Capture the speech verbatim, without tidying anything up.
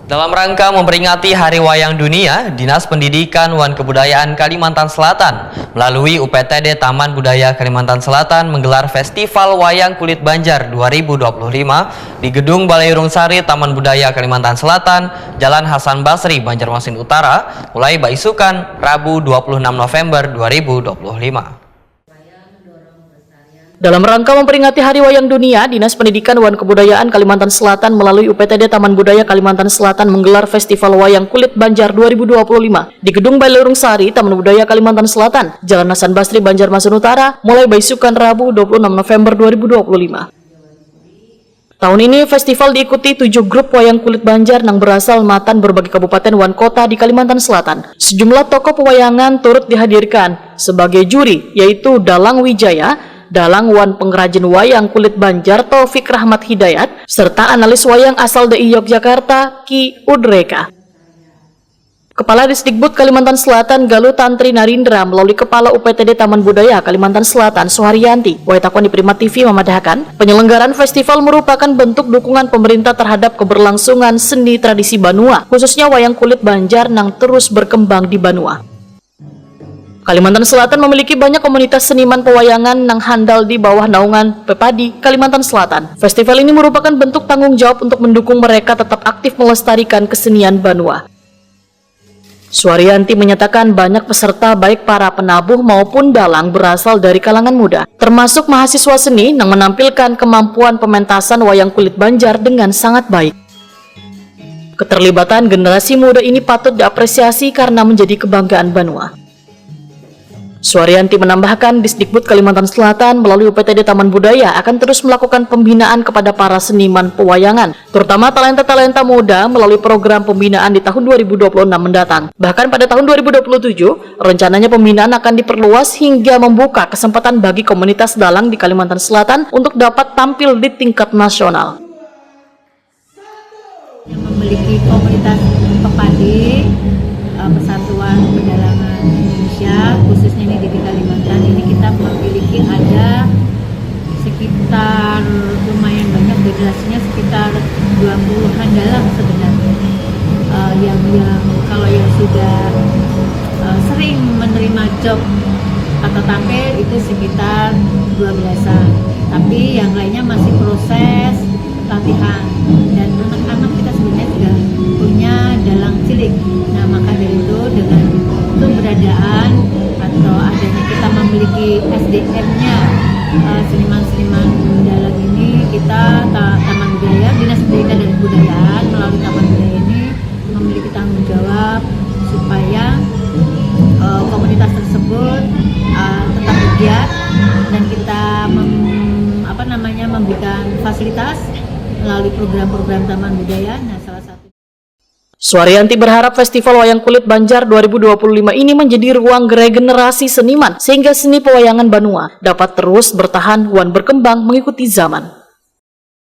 Dalam rangka memperingati Hari Wayang Dunia, Dinas Pendidikan wan Kebudayaan Kalimantan Selatan melalui U P T D Taman Budaya Kalimantan Selatan menggelar Festival Wayang Kulit Banjar dua ribu dua puluh lima di Gedung Balai Urung Sari, Taman Budaya Kalimantan Selatan, Jalan Hasan Basri, Banjarmasin Utara, mulai baisukan Rabu dua puluh enam November dua ribu dua puluh lima. Dalam rangka memperingati Hari Wayang Dunia, Dinas Pendidikan wan Kebudayaan Kalimantan Selatan melalui U P T D Taman Budaya Kalimantan Selatan menggelar Festival Wayang Kulit Banjar dua ribu dua puluh lima di Gedung Balai Urung Sari, Taman Budaya Kalimantan Selatan, Jalan Hasan Basri, Banjarmasin Utara, mulai baisukan Rabu dua puluh enam November dua ribu dua puluh lima. Tahun ini, festival diikuti tujuh grup wayang kulit Banjar nang berasal matan berbagai kabupaten wan kota di Kalimantan Selatan. Sejumlah tokoh pewayangan turut dihadirkan sebagai juri, yaitu Dalang Wijaya, dalang wan pengrajin wayang kulit Banjar Taufik Rahmat Hidayat, serta analis wayang asal D I Yogyakarta, Ki Udreka. Kepala Disdikbud Kalimantan Selatan, Galuh Tantri Narindra, melalui Kepala U P T D Taman Budaya Kalimantan Selatan, Suharyanti, Waitakon di Prima T V memadahkan, penyelenggaraan festival merupakan bentuk dukungan pemerintah terhadap keberlangsungan seni tradisi Banua, khususnya wayang kulit Banjar nang terus berkembang di Banua. Kalimantan Selatan memiliki banyak komunitas seniman pewayangan nang handal di bawah naungan Pepadi, Kalimantan Selatan. Festival ini merupakan bentuk tanggung jawab untuk mendukung mereka tetap aktif melestarikan kesenian Banua. Suharyanti menyatakan banyak peserta, baik para penabuh maupun dalang, berasal dari kalangan muda, termasuk mahasiswa seni yang menampilkan kemampuan pementasan wayang kulit Banjar dengan sangat baik. Keterlibatan generasi muda ini patut diapresiasi karena menjadi kebanggaan Banua. Suharyanti menambahkan, Disdikbud Kalimantan Selatan melalui U P T D Taman Budaya akan terus melakukan pembinaan kepada para seniman pewayangan, terutama talenta-talenta muda, melalui program pembinaan di tahun dua ribu dua puluh enam mendatang. Bahkan pada tahun dua ribu dua puluh tujuh, rencananya pembinaan akan diperluas hingga membuka kesempatan bagi komunitas dalang di Kalimantan Selatan untuk dapat tampil di tingkat nasional. Yang memiliki komunitas Pepadi, eh, Persatuan Pedalangan Indonesia, khususnya ini di Kalimantan, ini kita memiliki ada sekitar, lumayan banyak, generasinya sekitar dua puluhan dalang sebenarnya. Eh, yang yang kalau yang sudah, eh, sering menerima job atau tampil itu sekitar dua belasan. Tapi yang lainnya masih proses latihan, dan anak-anak kita sebenarnya juga punya dalang cilik. Nah, maka dari itu, dengan keberadaan atau adanya kita memiliki S D M-nya, eh, seniman-seniman dalang ini, kita Ta-, Taman Budaya, Dinas Pendidikan dan Kebudayaan melalui Taman Budaya ini memiliki tanggung jawab supaya, eh, komunitas tersebut, eh, tetap bergiat dan kita mem-, apa namanya, memberikan fasilitas melalui program-program Taman Budaya. Nah, salah satu Suharyanti berharap Festival Wayang Kulit Banjar dua ribu dua puluh lima ini menjadi ruang regenerasi seniman, sehingga seni pewayangan Banua dapat terus bertahan wan berkembang mengikuti zaman.